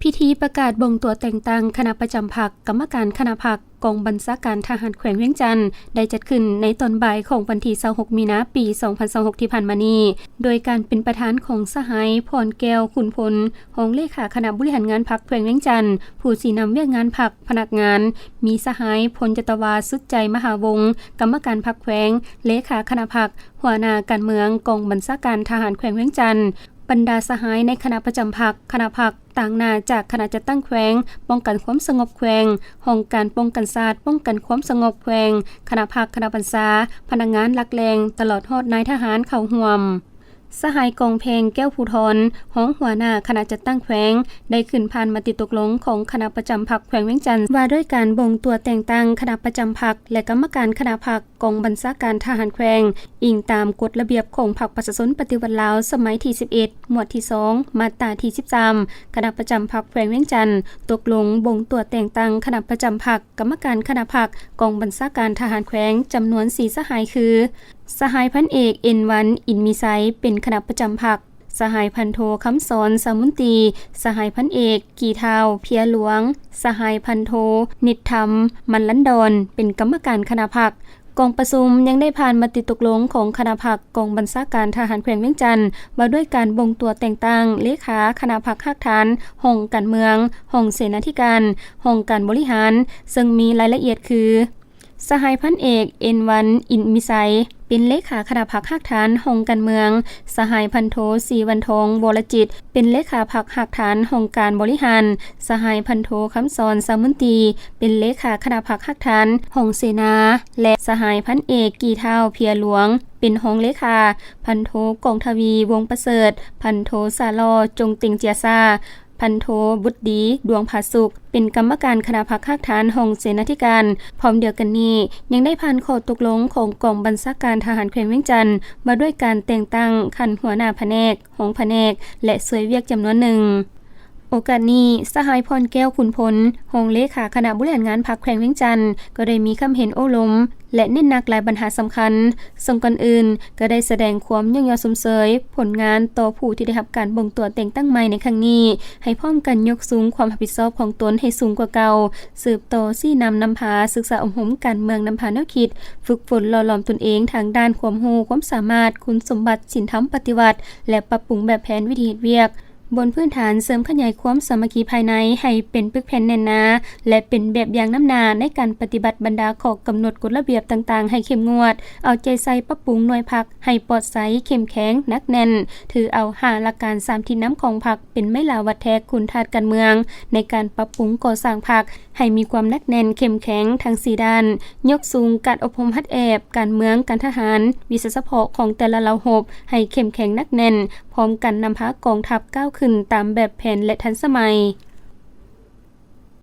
ພິທີປະກາດບົ່ງຕົວແຕ່ງຕັ້ງຄະນະປະຈຳພັກ, ກຳມະການຄະນະພັກ, ກອງບັນຊາການທະຫານແຂວງວຽງຈັນ ໄດ້ຈັດຂຶ້ນໃນຕອນບ່າຍຂອງວັນທີຊາວຫົກ ມີນາ ປີສອງພັນຊາວຫົກ ທີ່ຜ່ານມານີ້, ໂດຍການເປັນປະທານຂອງສະຫາຍ ພອນແກ້ວ ຂຸນພົນ ຮອງເລຂາຄະນະບໍລິຫານງານພັກແຂວງວຽງຈັນ, ຜູ້ຊີ້ນຳວຽກງານພັກ, ພະນັກງານ, ມີສະຫາຍ ພົນຈັດຕະວາ ສຸດໃຈ ມະຫາວົງ ກຳມະການພັກແຂວງ, ເລຂາຄະນະພັກ, ຫົວໜ້າການເມືອງກອງບັນຊາການທະຫານແຂວງວຽງຈັນ, ບັນດາສະຫາຍໃນຄະນະປະຈຳພັກ, ຄະນະພັກ, ຕາງໜ້າຈາກຄະນະຈັດຕັ້ງແຂວງ, ປ້ອງກັນຄວາມສະຫງົບແຂວງ, ຫ້ອງການປ້ອງກັນຊາດ, ປ້ອງກັນຄວາມສະຫງົບແຂວງ, ຄະນະພັກ, ຄະນະບັນຊາ, ພະນັກງານຫຼັກແຫຼ່ງ, ຕະຫຼອດຮອດນາຍທະຫານເຂົ້າຮ່ວມ. ສະຫາຍ ກອງແພງ ແກ້ວພູທອນ ຮອງຫົວໜ້າຄະນະຈັດຕັ້ງແຂວງ ໄດ້ຂຶ້ນຜ່ານມະຕິຕົກລົງຂອງຄະນະປະຈຳພັກແຂວງວຽງຈັນ ວ່າດ້ວຍການບົ່ງຕົວແຕ່ງຕັ້ງຄະນະປະຈຳພັກ ແລະ ກຳມະການຄະນະພັກ ກອງບັນຊາການທະຫານແຂວງ, ອີງຕາມກົດລະບຽບຂອງພັກປະຊາຊົນປະຕິວັດລາວ ສະໄໝທີສິບເອັດ ໝວດທີສອງ ມາດຕາທີສິບສາມ, ຄະນະປະຈຳພັກແຂວງວຽງຈັນ ຕົກລົງບົ່ງຕົວແຕ່ງຕັ້ງຄະນະປະຈຳພັກ, ກຳມະການຄະນະພັກ, ກອງບັນຊາການທະຫານແຂວງ ຈຳນວນສີ່ສະຫາຍຄື ສະຫາຍ ພັນເອກ ເອັນວັນ ອິນມີໄຊ ເປັນຄະນະປະຈຳພັກ, ສະຫາຍ ພັນໂທ ຄຳສອນ ສາມຸນຕີ, ສະຫາຍ ພັນເອກ ກີທ້າວ ເພຍຫຼວງ, ສະຫາຍ ພັນໂທ ນິດທຳ ມັນລັນດອນ ເປັນກຳມະການຄະນະພັກ. ກອງປະຊຸມຍັງໄດ້ຜ່ານມະຕິຕົກລົງຂອງຄະນະພັກກອງບັນຊາການທະຫານແຂວງວຽງຈັນ ວ່າດ້ວຍການບົ່ງຕົວແຕ່ງຕັ້ງເລຂາຄະນະພັກຮາກຖານຫ້ອງການເມືອງ, ຫ້ອງເສນາທິການ, ຫ້ອງການບໍລິຫານ, ເຊິ່ງມີລາຍລະອຽດຄື ສະຫາຍ ພັນເອກ ເອັນວັນ ອິນມີໄຊ ເປັນເລຂາຄະນະພັກຮາກຖານຫ້ອງການເມືອງ, ສະຫາຍ ພັນໂທ ສີວັນທອງ ວໍລະຈິດ ເປັນເລຂາພັກຮາກຖານຫ້ອງການບໍລິຫານ, ສະຫາຍ ພັນໂທ ຄຳສອນ ສາມຸນຕີ ເປັນເລຂາຄະນະພັກຮາກຖານຫ້ອງເສນາ ແລະ ສະຫາຍ ພັນເອກ ກີທ້າວ ເພຍຫຼວງ ເປັນຮອງເລຂາ, ພັນໂທ ກອງທະວີ ວົງປະເສີດ, ພັນໂທ ສາຫຼໍ່ ຈົງເຕັງເຈຍຊາ, ພັນໂທ ບຸດດີ ດວງຜາສຸກ ເປັນກຳມະການຄະນະພັກຮາກຖານຫ້ອງເສນາທິການ. ພ້ອມດຽວກັນນີ້ ຍັງໄດ້ຜ່ານຂໍ້ຕົກລົງຂອງກອງບັນຊາການທະຫານແຂວງວຽງຈັນ ວ່າດ້ວຍການແຕ່ງຕັ້ງຂັ້ນຫົວໜ້າພະແນກ, ຮອງພະແນກ ແລະ ຊ່ວຍວຽກຈຳນວນໜຶ່ງ. ໂອກາດນີ້, ສະຫາຍ ພອນແກ້ວ ຂຸນພົນ ຮອງເລຂາຄະນະບໍລິຫານງານພັກແຂວງວຽງຈັນ ກໍໄດ້ມີຄຳເຫັນໂອ້ລົມ ແລະ ເນັ້ນໜັກຫຼາຍບັນຫາສຳຄັນ. ເຊິ່ງກ່ອນອື່ນກໍໄດ້ສະແດງຄວາມຍ້ອງຍໍຊົມເຊີຍຜົນງານຕໍ່ຜູ້ທີ່ໄດ້ຮັບການບົ່ງຕົວແຕ່ງຕັ້ງໃໝ່ໃນຄັ້ງນີ້, ໃຫ້ພ້ອມກັນຍົກສູງຄວາມຮັບຜິດຊອບຂອງຕົນໃຫ້ສູງກວ່າເກົ່າ, ສືບຕໍ່ຊີ້ນຳນຳພາ, ສຶກສາອົບຮົມການເມືອງ, ນຳພາແນວຄິດ, ຝຶກຝົນຫຼໍ່ຫຼອມຕົນເອງທາງດ້ານຄວາມຮູ້, ຄວາມສາມາດ, ຄຸນສົມບັດ, ສິນທຳປະຕິວັດ ແລະ ປັບປຸງແບບແຜນວິທີເຮັດວຽກ ບົນພື້ນຖານເສີມຂະຫຍາຍຄວາມສາມັກຄີພາຍໃນໃຫ້ເປັນປຶກແຜ່ນແໜ້ນໜາ ແລະ ເປັນແບບຢ່າງນຳໜ້າໃນການປະຕິບັດບັນດາຂໍ້ກຳນົດກົດລະບຽບຕ່າງໆໃຫ້ເຂັ້ມງວດ, ເອົາໃຈໃສ່ປັບປຸງໜ່ວຍພັກໃຫ້ປອດໃສ, ເຂັ້ມແຂງ, ໜັກແໜ້ນ, ຖືເອົາຫ້າຫຼັກການສາມທິດນຳຂອງພັກເປັນໄມ້ຫຼາວັດແທກຄຸນທາດການເມືອງ ໃນການປັບປຸງກໍ່ສ້າງພັກ ໃຫ້ມີຄວາມໜັກແໜ້ນເຂັ້ມແຂງທັງສີ່ດ້ານ, ຍົກສູງການອົບຮົມຫັດແອບການເມືອງ, ການທະຫານ, ວິຊາສະເພາະຂອງແຕ່ລະເຫຼົ່າຮົບໃຫ້ເຂັ້ມແຂງໜັກແໜ້ນ, ພ້ອມກັນນຳພາກອງທັບກ້າວຂຶ້ນຕາມແບບແຜນ ແລະ ທັນສະໄໝ.